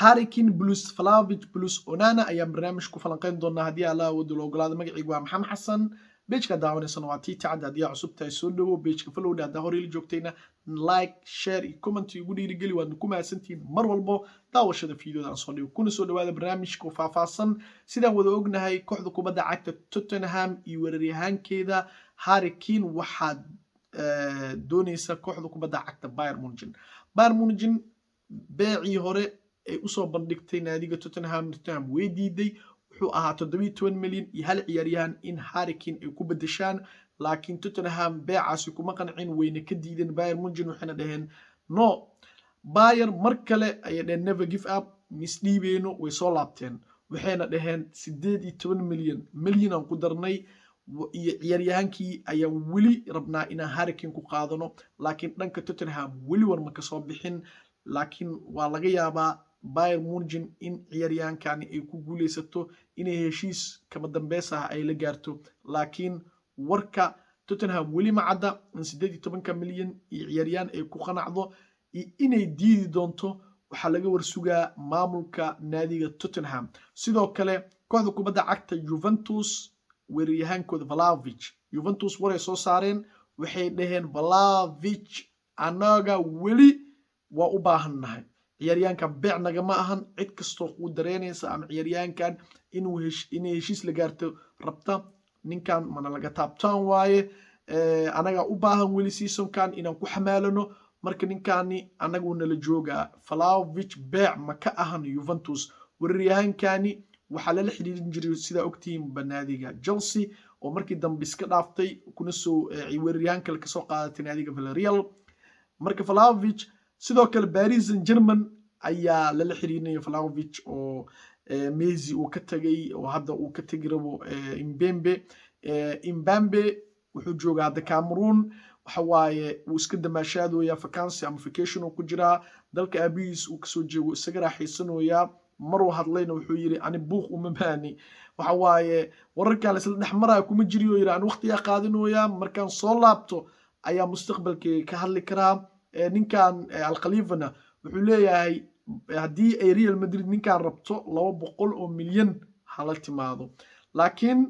Harry Kane plus Vlahovic plus Onana ayaan barnaamij ku falanqeyn doonaa haddii Allah awoodo la ogolaado. Magacaygu waa Maxamed Xasan, page-ka daawanaysana waa Tiita Cadda. Haddii aa cusub tahay, soo dhawo. Page-ka follow dheh, haddaa horey la joogtayna like, share iyo comment igu dhiirigeli. Waadna ku mahadsantihiin mar walbo daawashada fiideoda aan soo dhigo. Kuna soo dhawaada barnaamijka faahfaahsan. Sidaan wada ognahay, kooxda kubadda cagta Tottenham iyo weeraryahaankeeda Harry Kane waxaad dooneysa kooxda kubadda cagta Bayern Munchen. Bayern Munchen beecii hore ay usoo bandhigtay naadiga Tottenham, Tottenham way diiday. Wuxuu ahaa 17 milyan iyo hal ciyaaryahan in Harry Kane ay ku bedeshaan, laakiin Tottenham beecaasi kuma qancin, wayna ka diideen Bayern Munchen, waxayna dhaheen no. Bayern mar kale ayay dhaheen "Never give up", misdhiibeyno. Way soo laabteen, waxayna dhaheen 18 milyan aan ku darnay iyo ciyaaryahankii ayaan weli rabnaa inaan Harry Kane ku qaadano. Laakiin dhanka Tottenham weli war ma kasoo bixin, laakiin waa laga yaabaa Bayern Munchen in ciyaaryahankani ay ku guuleysato inay heshiis kama dambeys ah ay la gaarto. Laakiin warka Tottenham weli ma cadda in 18-ka milyan iyo ciyaaryahan ay ku qanacdo iyo inay diidi doonto. Waxaa laga warsugaa maamulka naadiga Tottenham. Sidoo kale kooxda kubadda cagta Juventus, weeraryahankooda Vlahovic, Juventus waray soo saareen. Waxay dhaheen Vlahovic annaga weli waa u baahannahay, ciyaaryahankan beec nagama ahan. Cid kastoo kuu dareynaysa ama ciyaaryahankan inuu inay heshiis la gaarto rabta, ninkan mana laga taabtaan waaye. Anagaa u baahan weli seasonkan inaan ku xamaalano. Marka ninkani anagu nala joogaa, Vlahovic beec ma ka ahan Juventus. Weeraryahankani waxaa lala xiriirin jiray, sidaa ogtihiin, banaadiga Chelsea oo markii dambe iska dhaaftay, kuna soo weeraryahan kale kasoo qaadatay naadiga Villarreal. Marka Vlahovic, sidoo kale Paris Saint Germain ayaa lala xiriirinaya Vlahovic oo Messi uu ka tagay oo hadda uu ka tegi rabo Mbappe. Mbappe wuxuu joogaa hadda Cameroon. Waxa waaye wuu iska damaashaadooyaa, vacancy ama vacation uu ku jiraa, dalka aabihiis uu kasoo jeego isaga raaxaysanayaa. Maruu hadlayna wuxuu yidhi ani buuq uma baani. Waxa waaye wararkan laisla dhex maraya kuma jiriyo, yidhi ani waqtigaa qaadinoyaa, markaan soo laabto ayaa mustaqbalkayga ka hadli karaa. Ninkan Al-Khelaifi-na wuxuu leeyahay haddii ay Real Madrid ninkan rabto, 200 oo milyan hala timaado. Laakiin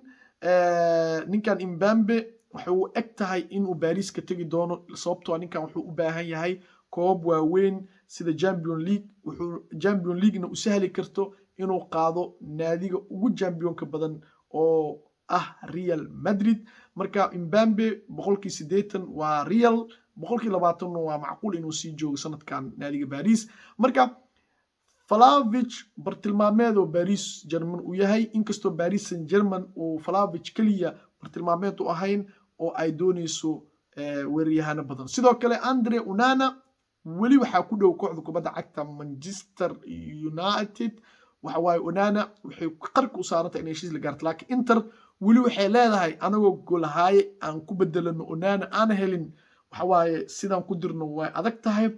ninkan Mbappe waxay u eg tahay inuu Paris ka tegi doono, sababtoo ninkan wuxuu u baahan yahay koob waaweyn sida Champion League. Wuxuu Champion Leaguena u sahli karto inuu qaado naadiga ugu championka badan oo ah Real Madrid. Marka Mbappe 80% waa Real, 20%-na waa macquul inuu sii joogo sanadkan naadiga Paris. Marka Vlahovic bartilmaameed oo Paris German uu yahay, inkastoo Paris Saint German uu Vlahovic keliya bartilmaameed u ahayn oo ay dooneyso weeraryahano badan. Sidoo kale Andre Onana weli waxaa ku dhow kooxda kubadda cagta Manchester United. Waxa waaye Onana waxay qarka u saarantahay inay heshiis la gaarto, laakiin Inter weli waxay leedahay anagoo golahaaye aan ku bedelano Onana aan helin, waxa waaye sidaan ku dirno way adag tahay.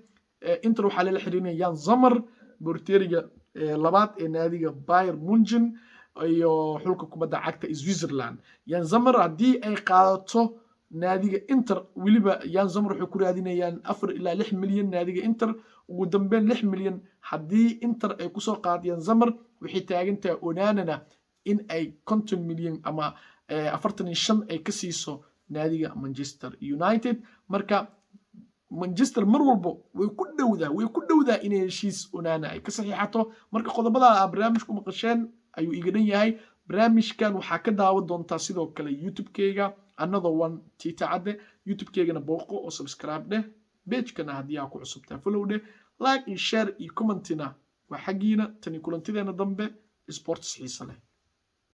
Inter waxaa lala xiriirinaya Yann Sommer, borteriga labaad ee naadiga Bayern Munchen iyo xulka kubadda cagta Switzerland. Yann Sommer haddii ay qaadato naadiga Inter, weliba Yann Sommer waxay ku raadinayaan 4 ilaa 6 milyan naadiga Inter. Ugu dambeyn 6 milyan haddii Inter ay kusoo qaado Yann Sommer, waxay taagan tahay Onanana in ay 50 milyan ama 45 ay ka siiso naadiga Manchester United. Marka Manchester mar walbo way ku dhowdaa inay heshiis Onana ay ka saxiixato. Marka qodobada aa barnaamij ku maqasheen ayuu iga dhan yahay. Barnaamijkan waxaa ka daawan doontaa sidoo kale YouTube-keyga, another one Tita Cadde. YouTube-keygana booqo oo subscribe dheh, page-kana haddii aa ku cusubtaa follow dheh. Like iyo share iyo commentina waa xaggiina. Tani kulantideena dambe, sports xiise leh.